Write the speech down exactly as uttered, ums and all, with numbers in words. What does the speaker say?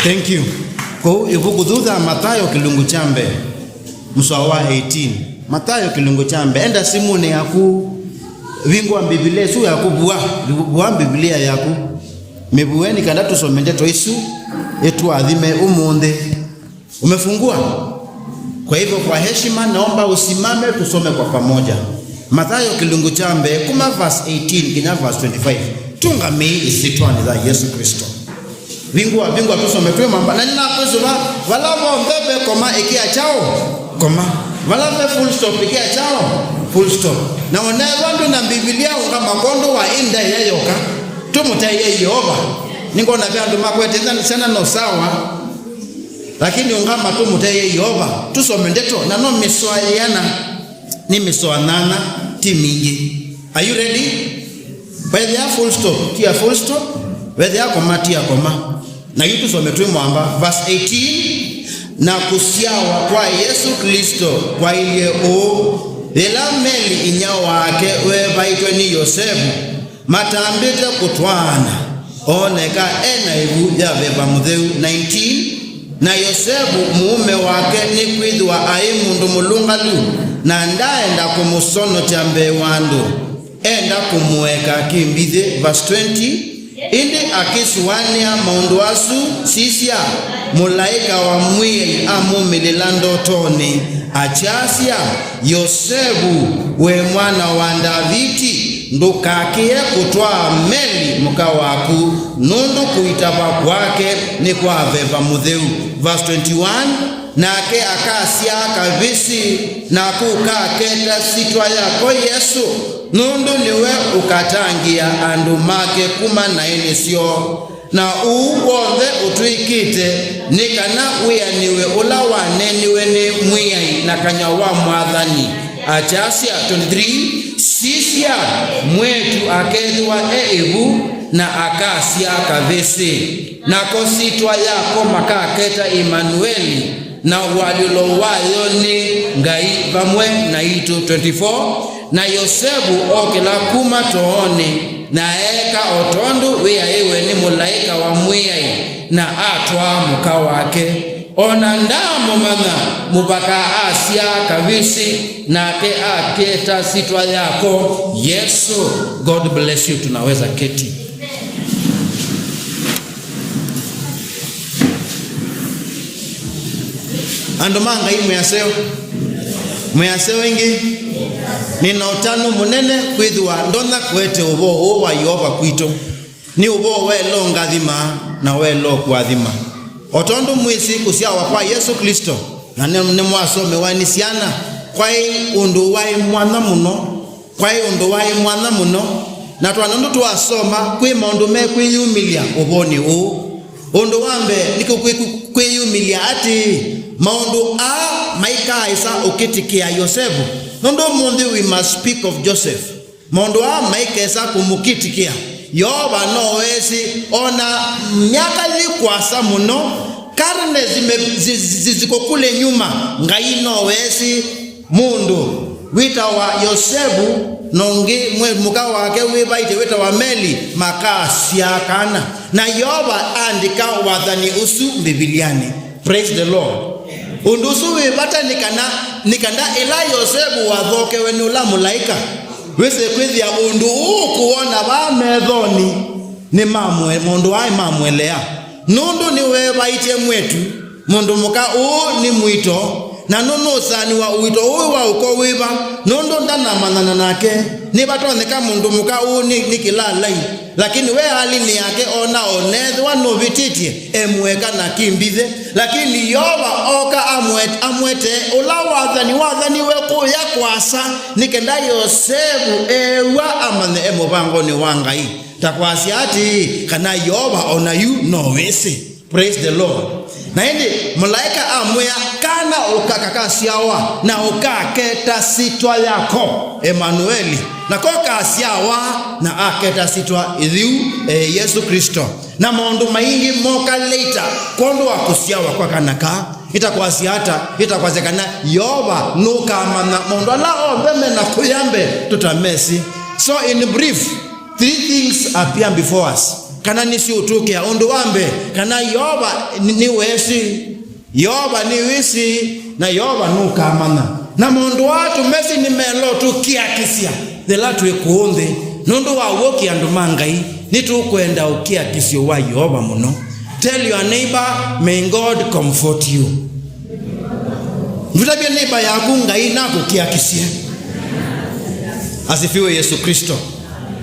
Thank you. Kũu ĩvuku thutha Mathayo kĩlungu kya mbee, mũsoa wa eighteen. Mathayo kĩlungu kya mbee. Enda simũnĩ yaku, vingũa Mbivilia ĩsu yaku, vua, vua Mbivilia yaku. Mĩvueni kana tũsome ndeto isu, ĩtũathime ũmũnthĩ. Umefungua? Kwa hivyo, kwa heshima, naomba usimame tusome kwa pamoja. Mathayo kĩlungu kya mbee, kuma verse eighteen nginya verse twenty-five. Tũngamei ĩsyĩtwanĩ ya Yesu Kristo. Vingũa, vingũa, tũsome twĩ mamba. Na nĩnakwĩsũva, vala vonthe ve koma, ĩkĩa kyaũ? Koma. Vala ve full stop, ĩkĩa kyaũ? Full stop. Na onethwa ndwĩ na Mbivilia, ũngama kwondũ wa ĩ ndaĩa yoka. Tũmũtaĩe Yeova. Nĩngona ve andũ makwete syana no sawa. Lakini ũngama tũmũtaĩe Yeova, tũsome ndeto, na no mĩsoa yĩana, nĩ mĩsoa nyanya, ti mingĩ. Are you ready? Wethĩa full stop, tia full stop. Wethĩa koma, tia koma. Na yu tũsome twĩ mwamba, verse eighteen, na kũsyawa kwa Yesũ Klĩsto kwailye ũũ, yĩla Meli inyia wake weevaĩtwe nĩ Yosevu, matambĩte kũtwaana, ooneka e na ĩvu ya Veva Mũtheu. Nineteen, na Yosevu mũũme wake, nĩkwĩthĩwa aĩ mũndũ mũlũngalu, na ndaaenda kũmũsonokya mbee wa andũ, enda kũmũeka kĩmbithĩ. Verse twenty, ĩndĩ akĩsũanĩa maũndũ asu, sisya, mũlaĩka wa Mwĩai amumĩlĩla ndotonĩ, akyasya, Yosevu, we mwana wa Ndaviti, ndũkakĩe kũtwaa Meli mũka waku, nũndũ kũitava kwake nĩ kwa Veva Mũtheu. Verse twenty-one, nake akasyaa kavĩsĩ, naku ũkaketa syĩtwa yako Yesũ, nũndũ nĩwe ũkatangĩĩa andũ make kuma naĩnĩ syoo. Na ũu w'onthe ũtw'ĩkĩte nĩ kana wĩanĩwe ũla waneeniwe nĩ Mwĩai na kanyw'a wa mwathani, akyasya, twenty-three, sisya, mwĩĩtu akeethĩwa e ĩvu, na akasyaa kavĩsĩ, nako syĩtwa yako makaketa Emanueli, na ũalyũlo wayo nĩ Ngai vamwe naitũ. Twenty-four, na Yosevu okĩla kuma toonĩ, na eeka o tondũ wĩaĩwe nĩ mũlaĩka wa Mwĩai, na atwaa mũka wake, o na ndaamũmanya, mũvaka asyaa kavĩsĩ, nake aketa syĩtwa yako Yesũ. God bless you. Tunaweza keti. Andũ ma Ngai mwĩ aseo. Mwĩ aseo ĩngĩ. Nĩ na ũtanu mũnene kwĩthĩwa ndonya kũete ũvoo ũũ wa Yeova kwitũ. Nĩ ũvoo wa ĩla ũngathima na wa ĩla ũkũathima. O tondũ mwĩsĩ kũsyawa kwa Yesũ Klĩsto, na nĩ, nĩmwasomewa nĩ syana, kwaĩ ũndũ waĩ mwanya mũno. Kwaĩ ũndũ waĩ mwanya mũno, na twana ũndũ twasoma, kwĩ maũndũ mekwĩyumĩlya ũvoonĩ ũũ. Ũndũ wa mbee nĩ kwĩ-, kwĩ-, kwĩyumĩlya atĩĩ, maũndũ aa maikaaĩsa ũkĩtĩkĩa Yosevu, nũndũ ũmũnthĩ we must speak of Joseph. Maũndũ aa maikesa kũmũkĩtĩkĩa. Yeova no weesĩ, o na myaka yĩ kũasa mũno, karne zime-, zi-, zi-, ziko kule nyuma, Ngai no weesĩ. Mũndũ wĩtawa Yosevu na ũngĩ mwe-, mũka wake wĩvaĩte wĩtawa Meli makasyaa kana, na Yeova aandĩka wathani ũsu Mbivilianĩ. Praise the Lord. Ũndũ ũsu wĩ vata nĩ kana, nĩ kana ĩla Yosevu wathookewe nĩ ũla mũlaĩka, wĩsĩ kwĩthĩa ũndũ ũũ ũkũwona vaa methonĩ nĩ mamwe-, maũndũ aa mamũelea. Nũndũ nĩweevaĩtye mwĩĩtu, mũndũ mũka ũũ nĩ mũito, na nũnũsaanĩwa ũito ũũ wa ũko wĩva, nũndũ ndanamanyana nake. Nĩvatonyeka mũndũ mũka ũũ nĩ, nĩ kĩlaalai, lakini we alĩnĩ yake ona o neethĩwa nũvĩtĩtye, emũeka na kĩmbithĩ. Lakini Yeova ooka amwe-, amwetee ũla wathani wathaniwe kũya kũasa, nĩ kenda Yosevu eew'a amanye e mũvangonĩ wa Ngai. Ta kwasya atĩĩ, kana Yeova o na yu no wĩsĩ. Praise the Lord. Na ĩndĩ mũlaĩka amwĩa, kana ũka kakasyawa, na ũkaketa syĩtwa yako Emanueli, nako kasyawa, na aketa syĩtwa yĩu, e, Yesũ Klĩsto. Na maũndũ maingĩ moka later kwondũ wa kũsyawa kwa kana kaa. Ĩtakwasya ata? Ĩtakwasya kana Yeova nũkamanya maũndũ ala onthe me na kũya mbee tũtamesĩ. So in brief, three things appear before us. kana nĩsiũtũkĩa. Ũndũ wa mbee, kana Yeova nĩ, nĩwesĩ. Yeova nĩwĩsĩ, na Yeova nũkamanya. Na maũndũ aa tũmesĩ nĩ melũ tũkĩakĩsya yĩla twĩ kũũ nthĩ. Nũndũ wa w'o kĩ andũ ma Ngai, nĩtũkwenda ũkĩakĩsyo wa Yeova mũno. Tell your neighbor, "May God comfort you." Mũtavye neighbor yaku, "Ngai nakũkĩakĩsye." Asifiwe Yesu Kristo.